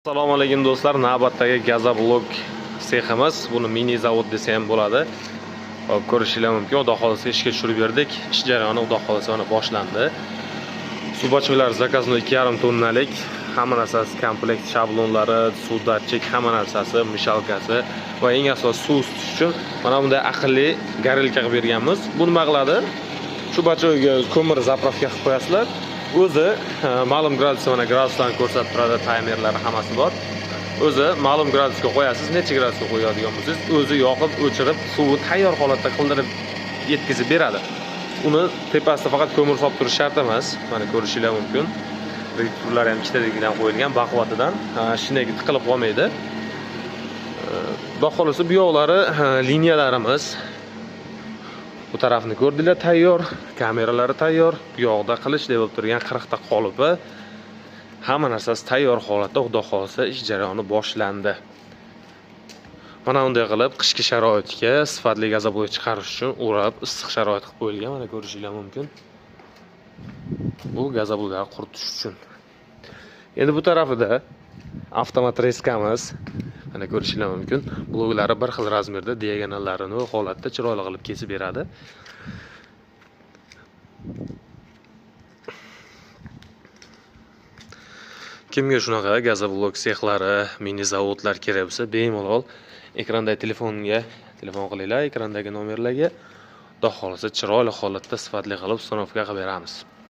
Assalomu alaykum, do'stlar. Navbatdagi gazoblok seximiz. Buni mini zavod desa ham bo'ladi. Hop, ko'rishinglar mumkin. Xudo xohlasa, ishga tushirib berdik. Ish jarayoni, Xudo xohlasa, mana boshlandi. Suv бачок lar заказной, 2,5 tonnalik, hamma narsasi komplekt, shablonlari, suv datchik, hamma narsasi, мешалка si va eng asosiysi, suv isitish uchun mana bunday aqlli горелка qilib berganmiz. Bu nima qiladi? Shu бачок ga ko'mir заправка qilib qo'yasizlar. O'zi ma'lum gradusda, mana graduslarni ko'rsatib turadi, taymerlari, hammasi bor. O'zi ma'lum gradusga qo'yasiz, necha gradusga qo'yadigan bo'lsangiz, o'zi yoqib, o'chirib, suvi tayyor holatda qildirib yetkazib beradi. Uni tepasida faqat ko'mir solib turish shart emas. Mana ko'rishinglar mumkin. Reduktorlar ham ikkitaligidan qo'yilgan, baquvvatidan, shinagi tiqilib qolmaydi. Xudo xohlasa, bu yoqlari liniyalarimiz. Bu tarafni ko'rdinglar, tayyor, kameralari tayyor. Bu yoqda qilichday bo'lib turgan 40 ta qolipi, hamma narsasi tayyor holatda, Xudo xohlasa, ish jarayoni boshlandi. Mana bunday qilib qishki sharoitga sifatli gazoblok chiqarish uchun o'rab, issiq sharoit qilib qo'yilgan, mana ko'rishinglar mumkin. Bu gazobloklarni quritish uchun. Endi bu tarafida avtomat резка miz. Mana ko'rishinglar mumkin. Bloklari bir xil размер da, diagonallarini holatda chiroyli qilib kesib beradi. Kimga shunaqa gazoblok sexlari, mini zavodlar kerak bo'lsa, bemalol ekrandagi telefonga telefon qilinglar, ekrandagi nomerlarga. Xudo xohlasa, chiroyli holatda sifatli qilib установка qilib beramiz.